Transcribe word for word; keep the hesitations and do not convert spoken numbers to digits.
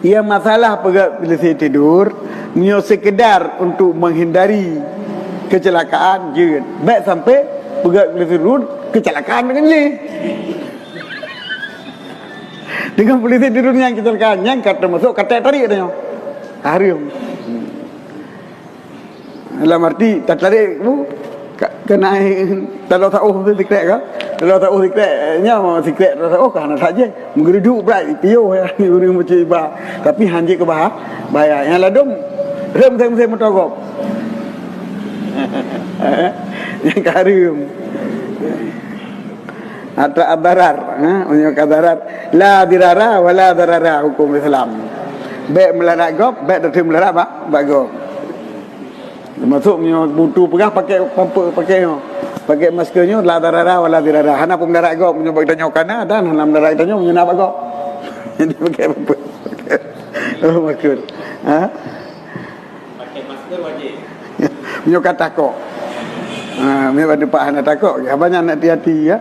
Nyang masalah peugöt polisi tidur, nyoe sekedar untuk menghindari kecelakaan jeuet. Bèk sampai peugöt polisi tidur, kecelakaan deungon jih. Deungon polisi tidur nyang kecelakaan, nyang ka teumasuk ka trép tarék tanyoe. Hareuem. Dalam arti, tatarék bu, ka, keunan taloe saôh tu sikrek ka? Taloe saôh sikrek, nyoe sikrek taloe saôh ka hana saja. Meugeuruduk brat, piôh ya, ureueng bacut iba. Tapi hanjeuet keu bahaya. Nyang ladôm, rhöm musém-musém moto gob. Nyang ka hareuem. Atau ad-darar, ha? Meunyoe ka darar, la dirara wa la darara hukum Islam. Bèk meularat gob, bèk teuteuk meularat bak, bak gob. Teumasuk meunyoe butuh peugah pakai pamper, pakai nyoe. Pakai masker nyoe la darara wa la dirara. Hana peumudarat gob meunyoe bak tanyoe kana dan hana mudarat tanyoe meunyoe na bak gob. Jadi pakai pamper. Oh, masker. Ha? Pakai masker wajib. Meunyoe ka takok. Ha, meunyoe bak teumpat hana takok, ya banyak nak hati-hati ya.